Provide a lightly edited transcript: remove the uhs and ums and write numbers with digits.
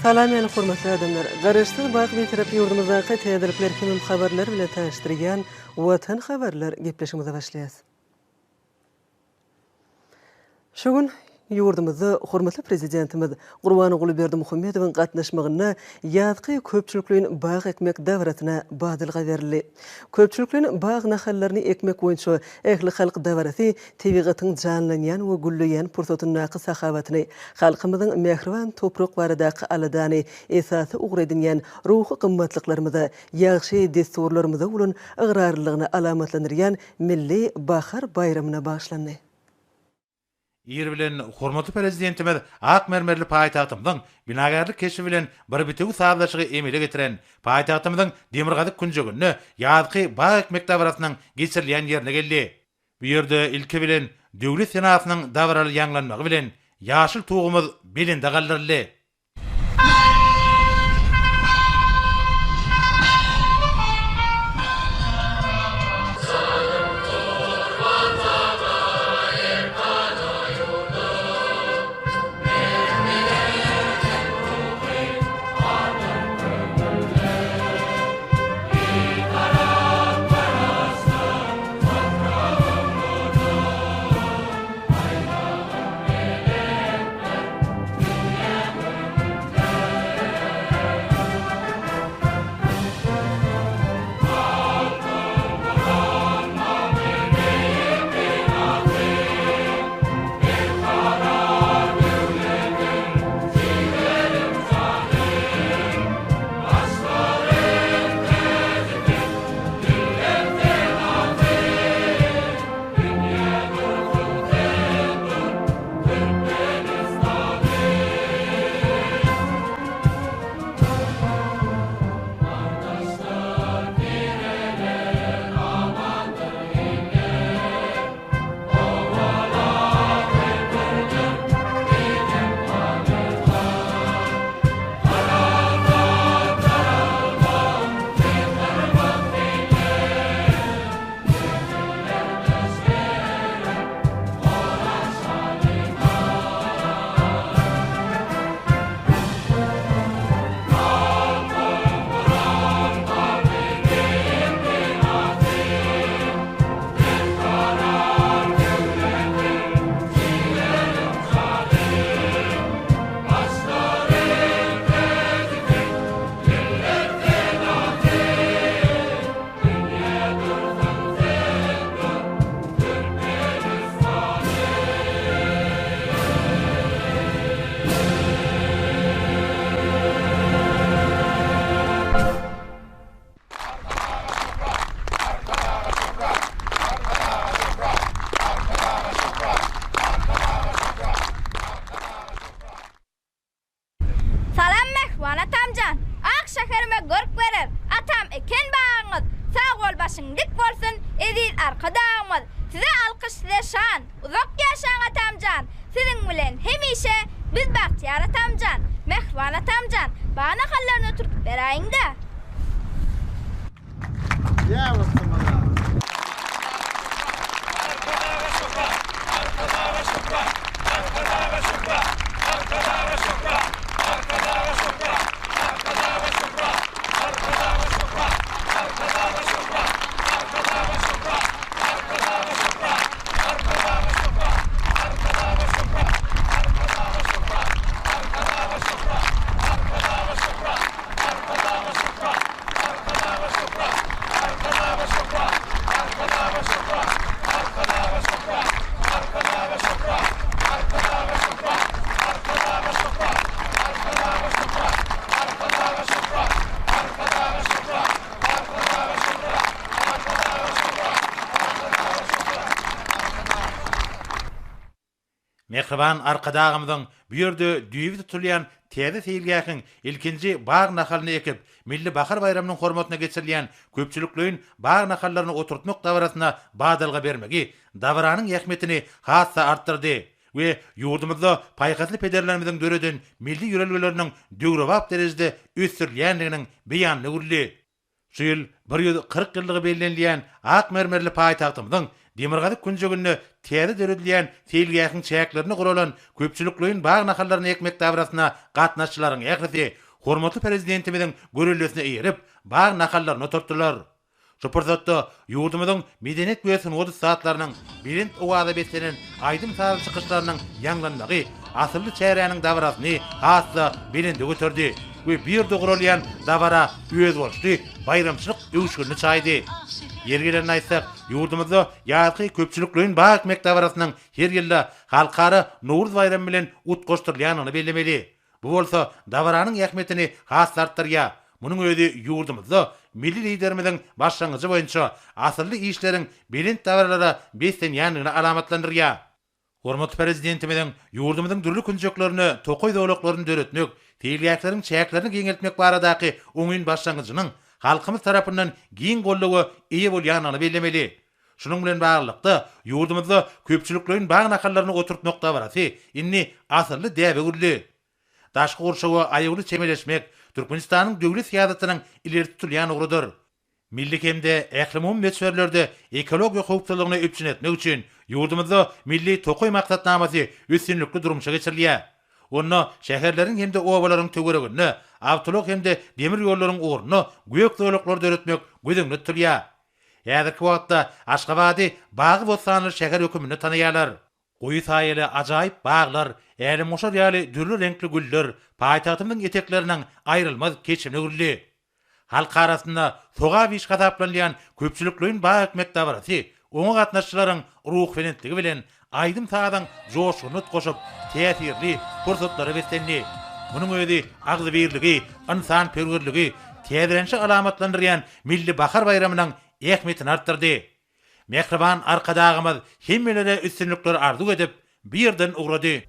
Salam meni hormatly adamlar! Garaşsyz baky Bitarap ýurdumyzdaky täzelikler hemem habarlar bilen tanyşdyrýan Watan habarlar gepleşigimize başlaýas. Şu gün ýurdumyzda hormatly Prezidentimiz Gurbanguly Berdimuhamedowyň gatnaşmagynda ýazky köpçülikleýin bag ekmek dabarasyna badalga berildi. Köpçülikleýin bag nahallaryny ekmek boýunça ählihalk dabarasy tebigatyň janlanýan we gülleýän pursatyndaky sahawatyny, halkymyzyň mähriban toprak baradaky aladany esasy ugur edinýän ruhy gymmatlyklarymyza, ýagşy dessurlarymyza bolan ygrarlylygyny alamatlandyrýan Milli bahar baýramyna bagyşlandy. Ir bilen hormatly Prezidentimiz ak mermerli paýtagtymyzyň binagärlik keşbi bilen bir bitewi sazlaşygy emele getiren paýtagtymyzyň demirgazyk künjeginde ýazky bag ekmek dabarasynyň geçirilýän ýerine geldi. Bu ýerde ilki bilen Döwlet senasynyň dabaraly ýaňlanmagy bilen ýaşyl Tugumyz belende galdyryldy. Salam mähriban atamjan! Ak şäherime görk berer, atam eken bagyňyz! Sag bol başyň dik bolsun, eziz Arkadagymyz! Size alkyş size şan, uzak ýaşaň atamjan! Siziň bilen hemişe biz bagtyýar atamjan! Mähriban atamjan, bag nahallaryny oturdyp beräýiňdä! Arkadaga şöhrat! Arkadaga şöhrat! Arkadaga şöhrat! Arkadaga şöhrat! Arkadaga şöhrat! Arkadaga şöhrat! Arkadaga şöhrat! Arkadaga şöhrat! Arkadaga şöhrat! Arkadaga şöhrat! Arkadaga şöhrat! Arkadaga şöhrat! Arkadaga şöhrat! Mähriban Arkadagymyzyň bu ýerde düýbi tutulýan täze seýilgähiň ilkinji bag nahalyny ekip, Milli bahar baýramynyň hormatyna geçirilýän köpçülikleýin bag nahallaryny oturtmak dabarasyna badalga bermegi dabaranyň ähmiýetini has-da artdyrdy we ýurdumyzda paýhasly pederlerimiziň döreden milli ýörelgeleriniň döwrebap derejede ösdürilýändiginiň beýanyna öwrüldi. Şu ýyl 140 ýyllygy bellenilýän ak mermerli paýtagtymyzyň demirgazyk künjeginde täze döredilýän seýilgähiň çäklerinde guralan köpçülikleýin bag nahallaryny ekmek dabarasyna gatnaşyjylaryň ählisi hormatly Prezidentimiziň göreldesine eýerip, bag nahallaryny oturtdylar. Şu pursatda ýurdumyzyň medeniýet we sungat ussatlarynyň belent owaza beslenen aýdym-sazly çykyşlarynyň ýaňlanmagy asylly çäräniň dabarasyny has-da belende göterdi we bu ýerde guralýan dabara özboluşly baýramçylyk öwüşginini çaýdy. Ýeri gelende aýtsak, ýurdumyzda ýazky köpçülikleýin bag ekmek dabarasynyň her ýylda Halkara Nowruz baýramy bilen utgaşdyrylýandygyny bellemeli. Bu bolsa dabaranyň ähmiýetini has-da artdyrýar. Munuň özi ýurdumyzda milli Liderimiziň başlangyjy boýunça asylly işleriň belent dabaralara beslenýändigini alamatlandyrýar. Hormatly Prezidentimiziň ýurdumyzyň dürli künjeklerinde tokaý zolaklaryny döretmek, seýilgähleriň çäklerini giňeltmek baradaky oňyn başlangyjynyň halkymyz tarapyndan giň goldawa eýe bolýandygyny bellemeli. Şunuň bilen baglylykda, ýurdumyzda köpçülikleýin bag nahallaryny oturtmak dabarasy indi asylly däbe öwrüldi. Daşky gurşawa aýawly çemeleşmek Türkmenistanyň döwlet syýasatynyň ileri tutulýan ugrudyr. Milli hem-de ählumumy möçberlerde ekologiýa howpsuzlygyny üpjün etmek üçin ýurdumyzda Milli tokaý maksatnamasy üstünlikli durmuşa geçirilýär. Onda şäherleriň hem-de obalaryň töwereginde awtoulag hem-de demir ýollaryň ugrunda gök zolaklary döretmek göz öňünde tutulýar. Häzirki wagtda Aşgabady bagy-bossanly şäher höküminde tanaýarlar. Goýy saýaly ajaýyp baglar, älemgoşar ýaly dürli reňkli güller paýtagtymyzyň etekleriniň aýrylmaz keşbine öwrüldi. Halk arasynda sogap iş hasaplanylýan köpçülikleýin bag ekmek dabarasy oňa gatnaşyjylaryň ruhubelentligi bilen aýdym-sazyň joşgunyny utgaşyp, täsirli pursatlara beslendi. Munuň özi agzybirligi, ynsanperwerligi, täzelenişi alamatlandyrýan Milli bahar baýramynyň ähmiýetini artdyrdy. Mähriban Arkadagymyz hemmelere üstünlikler arzuw edip, bu ýerden ugrady.